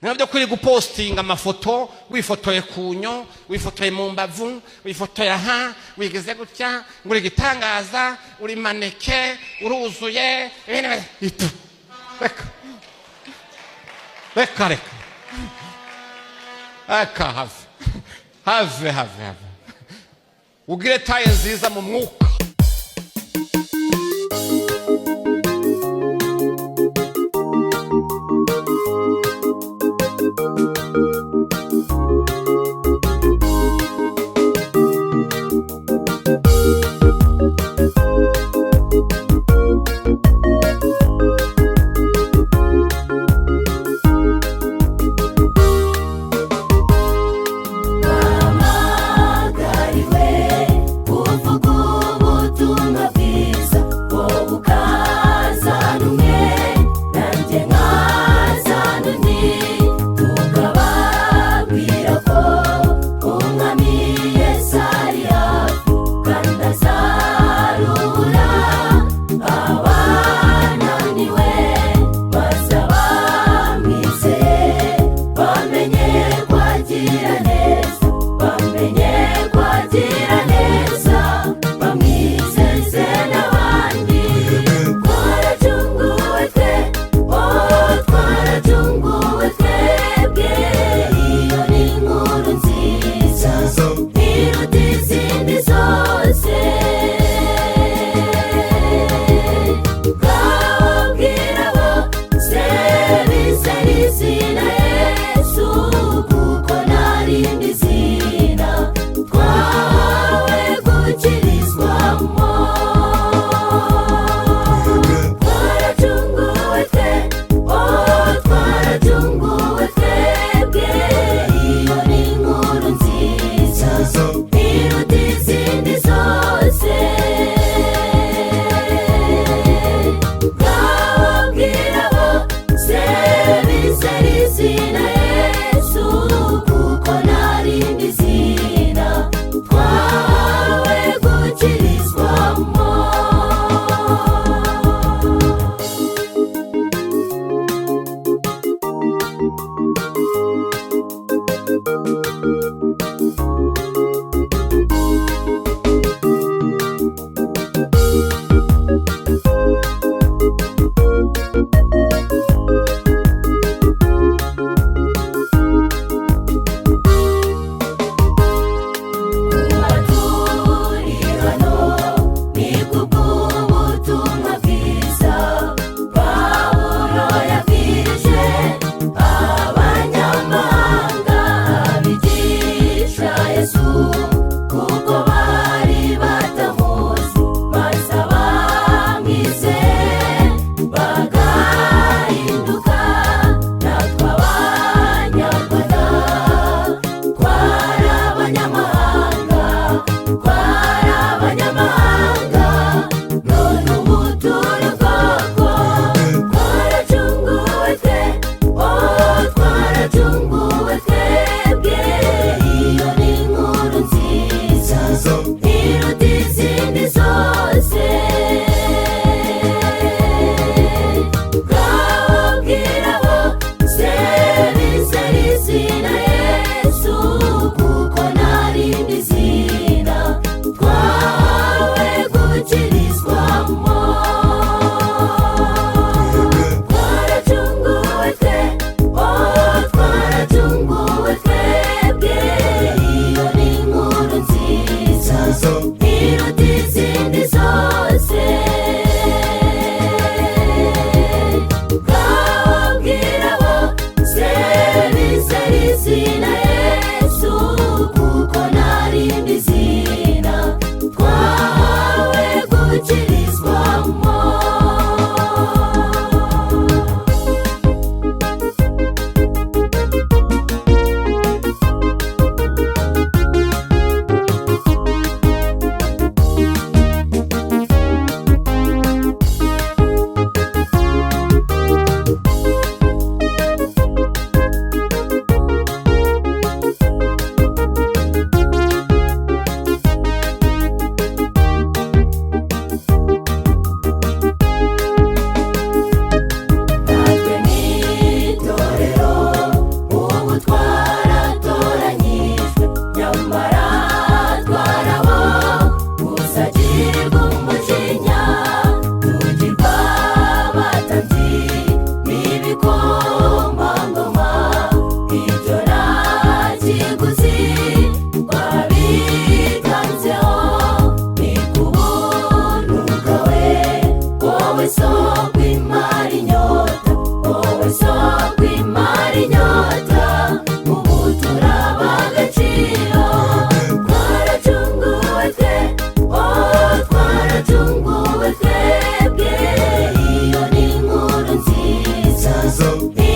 Nabyo kuri gupostinga amafoto, wifotoye ku nyo, wifotoye mu mbavu, wifotoye aha, wigize gutya ngo uri gitangaza, uri maneke, uruzuye itu. Reka reka reka reka, have have have have, ugire taille nziza mu mwuka. Bahamagariwe kuvuga ubutumwa bwiza, wowe ukazana umwe, nanjye nkazana undi, tukababwira ko Umwami Yesu ari hafi kandi azarura abananiwe, bazaba bamwizeye, bamenye kwagira neza, bamenye kwagira neza, bamwizeze n'abandi. Twaracunguwe twe, oh, twaracunguwe twebwe. Iyo ni inkuru nziza iruta izindi zose. Twababwira bose bizera izina Yesu, kuko nta rindi zina twahawe gukirizwamo. Twaracunguwe twe, oh, twaracunguwe twebwe. Iyo ni inkuru nziza iruta izindi zose. Twababwira bose bizera izina Yesu, kuko nta rindi zina twahawe gukirizwamo. Nziza.